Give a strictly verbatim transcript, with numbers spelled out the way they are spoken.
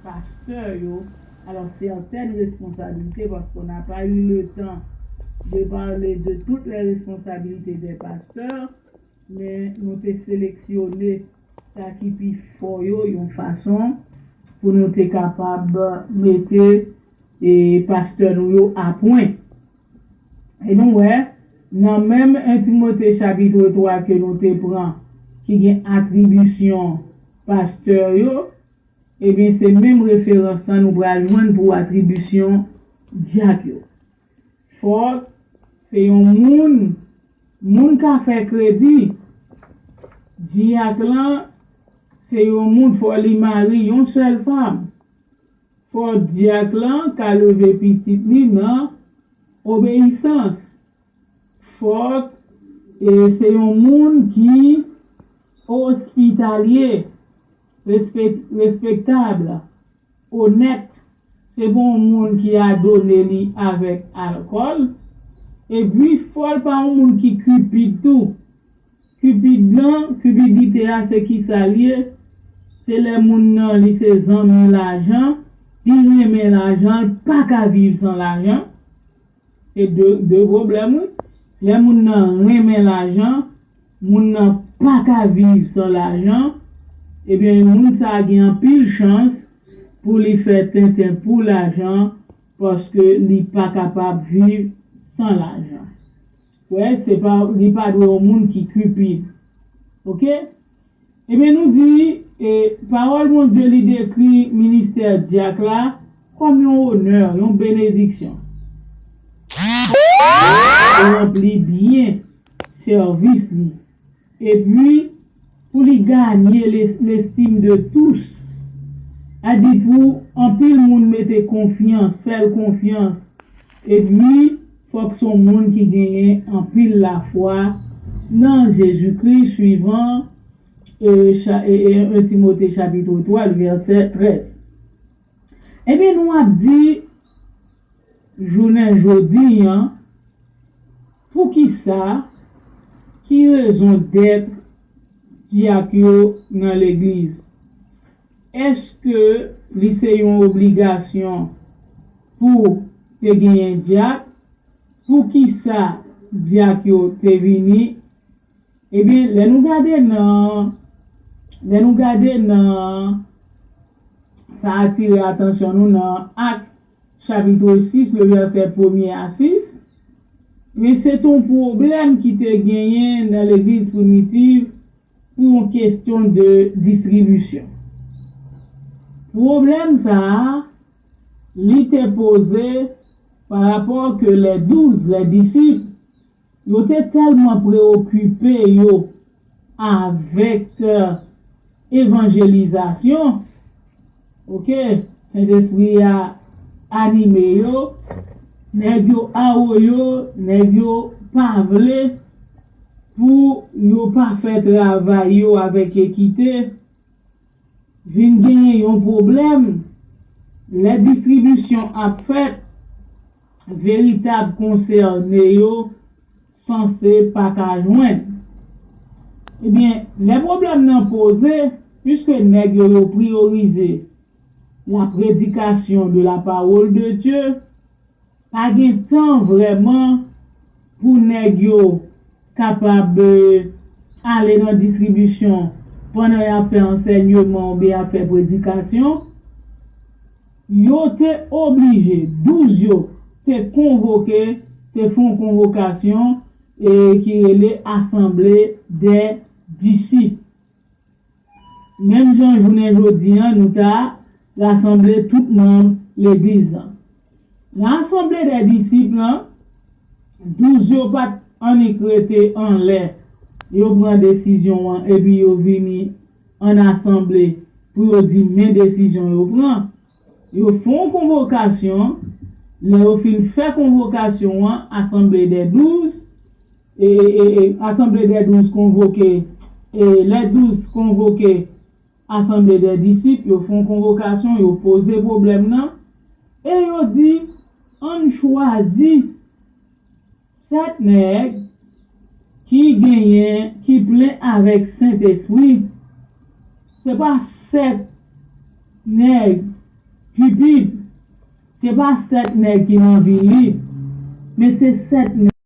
pastè yo. Alors, certaines responsabilités, parce qu'on n'a pas eu le temps de parler de toutes les responsabilités des pasteurs, men nou te seleksyone sa ki pi fò yo yon fason pou nou te kapab mete e pastè nou yo a pwen. E nou wè, nan menm en Timote chapit twa ke nou te pran, ki gen atribisyon pastè yo, ebyen, se menm referans lan nou pral jwenn pou atribisyon dyak yo. Fòk se yon moun, moun ka fè kredi. Dyak lan se yon moun, fò li mari yon sèl fanm. Fò dyak lan ka leve pitit li nan obeyisans. Fòk e se yon moun ki ospitalye, respek-, respektab, onèt. Se pa yon moun ki adone li avèk alkòl. Epi, fò l pa yon moun ki kipid tou. Kipid lan, kipidite a, se ki sa l ye? Se lè moun nan, li se zanmi lajan, li renmen lajan, li pa ka viv san lajan. Se de, de pwoblèm, wi. Lè moun nan renmen lajan, moun nan pa ka viv san lajan, ebyen, moun sa a gen anpil chans pou li fè tenten pou lajan, paske li pa kapab viv san lajan. Wè, se pa, li pa dwe yon moun ki kipid. Oke? Ebyen, nou di, e, pawòl Bondye li dekri ministè dyak la kòm yon onè, yon benediksyon. Li ranpli byen sèvis li. Epi, pou li ganye le-, lestim de tous. A di pou anpil moun mete konfyans, fè l konfyans. Epi, fòk se yon moun ki genyen anpil lafwa nan Jezikri, swivan e, cha-, e, e, en Timote chapit twa, vèsè trèz. Ebyen, nou ap di, jounen jodi an, poukisa, ki rezon dèt dyak yo nan legliz? Èske li se yon obligasyon pou te genyen dyak? Poukisa dyak yo te vini? Ebyen, lè nou gade nan, lè nou gade nan, sa atire atansyon nou nan Ak, chapit sis, le vèsè premye a sis, men se te yon pwoblèm ki te genyen nan legliz primitiv pou yon kesyon de distribisyon. Pwoblèm sa a, li te poze pa rapò ke les douze, les disciples, yo te tèlman preokipe yo avèk, euh, evanjelizasyon, oke, Sentespri a anime yo, nèg yo awo yo, nèg yo pa vle pou yo pa fè travay yo avèk ekite, vin genyen yon pwoblèm. Lè distribisyon ap fèt, veritab konsène yo sanse pa ka jwenn. Ebyen, lè pwoblèm nan poze, piske nèg yo, yo priyorize la prédication de la parole de Dieu, pa gen tan vrèman pou nèg yo kapab, eh, ale nan distribisyon pandan y ap fè ansèyman oubyen y ap fè predikasyon, yo te oblije, douz yo te konvoke, te fè yon konvokasyon, e ki rele Assemblée des Disciples. Menm jan jounen jodi an, nou ta rasanble tout manm legliz lan. Nan Asanble dè Disip lan, douz yo pa t annik rete anlè, yo pran desizyon an, epi yo vini an asanble pou yo di men desizyon yo pran. Yo fè yon konvokasyon, lè yo fin fè konvokasyon an, Asanble dè douz, e, e, e, Asanble dè douz konvoke, e, lè douz konvoke Asanble dè Disip, yo fè yon konvokasyon, yo poze pwoblèm nan, e yo di, ann chwazi sèt nèg ki genyen, ki plen avèk Sentespri. Se pa sèt nèg Pipi. Se pa sèt nèg ki nan vi li, men se sèt nèg